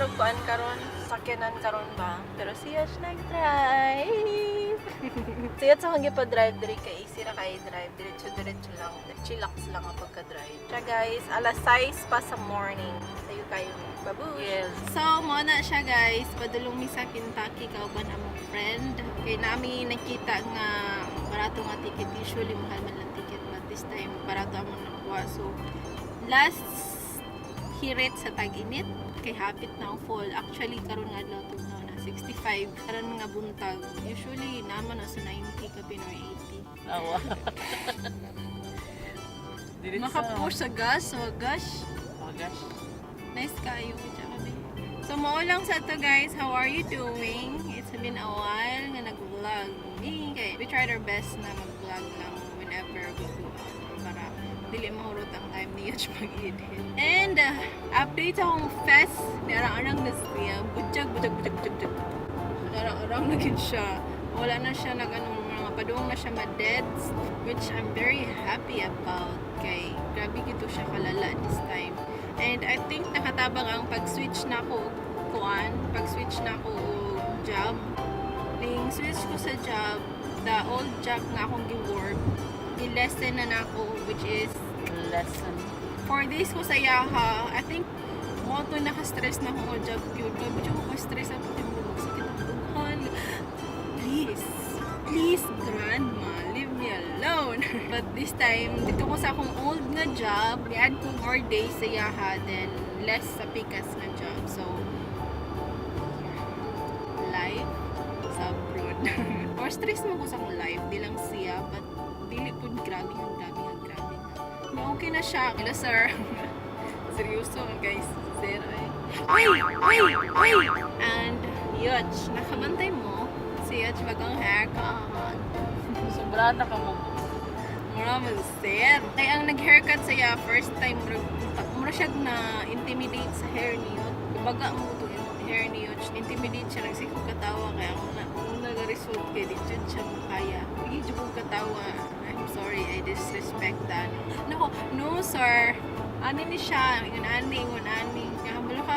man og kuan karon, sakyanan karon ba. Pero si Yash nag-drive. Si Yash akong gipa-drive diri kay easy ra kay drive. Diretso-diretso lang. Chillax lang ang pagka-drive. Siya guys, alas 6 pa sa morning. Sayo kayo. Babush. Yes. So, mo na siya guys. Padulong mi sa Kentucky kauban among friend. Kay nami nakita nga barato nga ticket. Usually mahal man lang ticket, but this time barato among nakuha. So, last hirit sa tag-init kay hapit na ang fall. Actually, karon nga adlaw tugnaw na 65. Karon nga buntag. Usually naman na sa 90 ka Pinoy 80. Awa. Diretso. Makapush sa gas, so gosh. Oh gosh. Nice kayo kami. So, mao lang sa to guys. How are you doing? It's been a while nga nag-vlog. Eh, kay we tried our best na mag-vlog lang whenever we go out para dili mahurot ang time ni Yach mag-edit. And update sa akong fest. Niarang-arang na siya. Budyag, budyag, budyag, budyag, budyag. Arang-arang na gid siya. Wala na siya nag ano, mga padung na siya ma-deads, which I'm very happy about kay grabe gito siya kalala this time. And I think nakatabang ang pag-switch na ako og kuan, pag-switch na ako og job. Ning switch ko sa job, the old job nga akong gi-work, i-lessen na nako, which is Lesson. 4 days ko sa Yaha. I think mo to naka-stress na ako nga job yun. Grabe jud ko ka-stress ato kay murag magsakit ang dughan. Please, please grandma, leave me alone. But this time, dito ko sa akong old nga job, ni-add ko more days sa Yaha then less sa Pikas nga job. So, yeah. Life sa abroad. Or stress mo ko sa akong life, di lang siya, but dili po grabe ang grabe ang grabe. Na okay na siya. Hello, sir. Seryoso, guys. Sir, ay. Uy! Uy! Uy! And, Yoch, nakabantay mo. Si Yoch bagong haircut. Sobra na ka mo. Mura man, sir. Kay ang nag-haircut siya, first time, mura, mura siya na intimidate sa hair ni Yoch. Baga mo ito yung hair ni Yoch. Intimidate siya, nagsikog katawa. Kaya ang una, una result kay di jud siya makaya. Hindi jud kong katawa. I'm sorry, I disrespect that. Nako, no sir. Ano ni siya? Ingon ani, ingon ani. Kaya ka,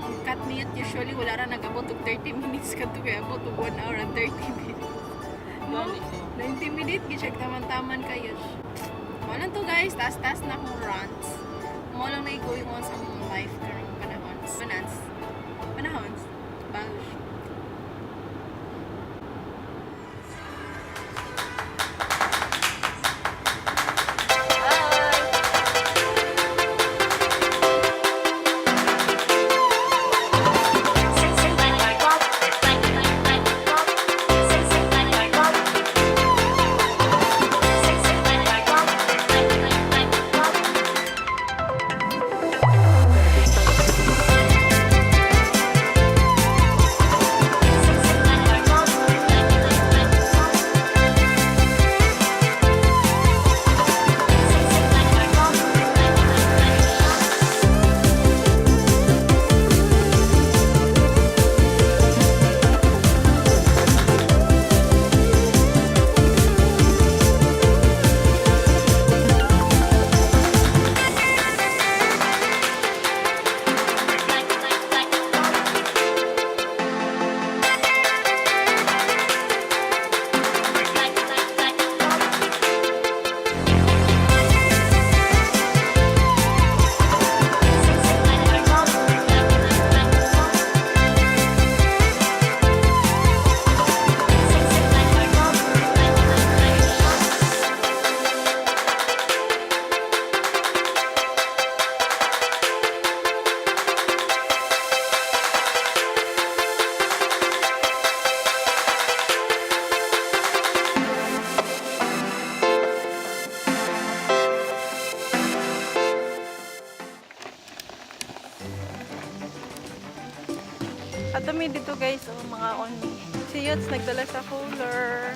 ang cut niya usually wala ra nag-abot og 30 minutes ka to kaya abot og 1 hour and 30 minutes. No? Gani ko. Na-intimidate gid siya taman-taman kayo. Wala to guys, tas-tas na akong rants. Mo lang na going on sa mong life karong panahon. Panans. Panahon. Bash. Ato mi dito guys, oh, mga on me. Si Yots nagdala sa cooler.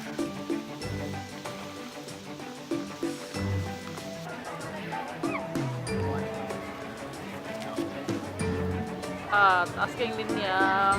Ah, taas kayong linya.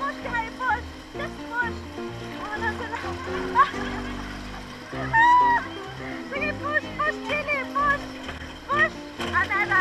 I-push ka, i-push. Just push. Ano sila? Ah! Sige, push, push, Chili, push. Push. Ana, ana.